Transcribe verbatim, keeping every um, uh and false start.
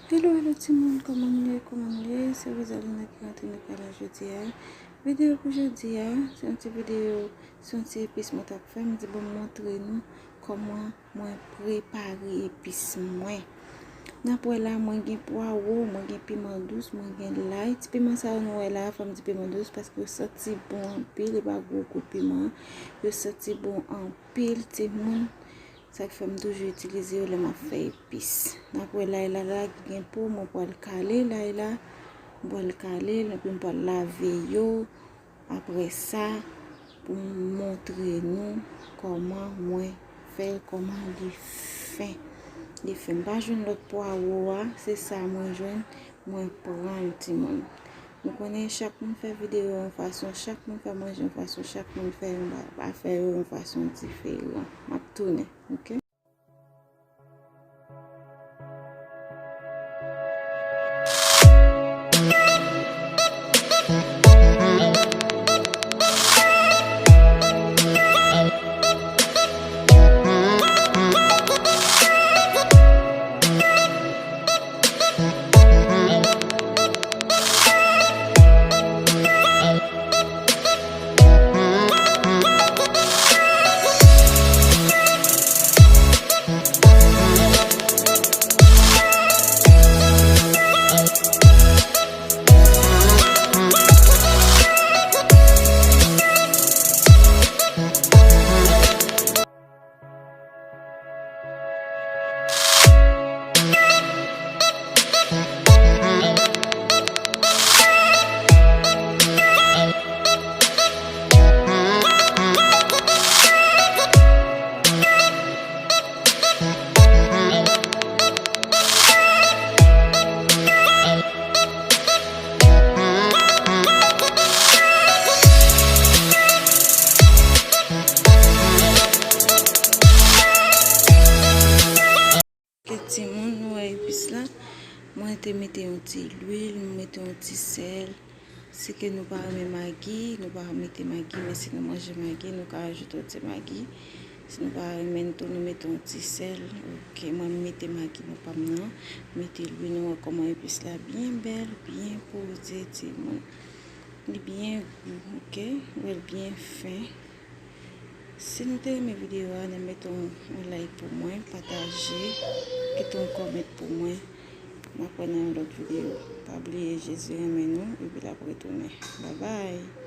Hello, hello timoun, kòman nou ye, kòman nou ye? Se Rosaline ki rantre nan kanal jodi a. Videyo pou jodi a, se yon ti videyo, se yon ti epis mwen t ap fè, m di bon m montre nou kòman mwen prepare epis mwen. N ap wè la, mwen gen pwawo, mwen gen piman dous, mwen gen lay. Ti piman sa yo nou wè la, fò m di piman dous, paske yo santi bon anpil, e pa gwo gwo piman. Yo santi bon anpil, timoun. Sa k fè m toujou itilize yo lè m ap fè epis. N ap wè lay la, la gen po, mwen pral kale lay la. M pral kale l, epi m pral lave yo. Apre sa, pou m montre nou kòman mwen fè l, kòman li fen. Li fen. M pa jwenn lòt pwawo a, se sa mwen jwenn, mwen pran l, timoun. Nou konnen chak moun fè videyo yon fason, chak moun fè manje yon fason, chak moun fè yon ba-, afè yo yon fason diferan. M ap tounen, oke? Kèt timoun, nou wè epis la. Mwen te mete yon ti lwil, mwen mete yon ti sèl. Si ke nou pa renmen magi, nou pa mete magi, men si nou manje magi, nou ka ajoute yon ti magi. Si nou pa renmen l tou, nou mete yon ti sèl. Oke, mwen m mete magi nan pa m nan. Mete lwil, nou wè kòman epis la byen bèl, byen poze, timoun. Li byen gou, oke? Ou wè l byen fen. Si nou te renmen videyo a, ann mete yon, yon like pou mwen, pataje, kite yon kòmant pou mwen. N ap wè nan yon lòt videyo. Pa bliye Jezi renmen nou, epi l ap retounen. Babay!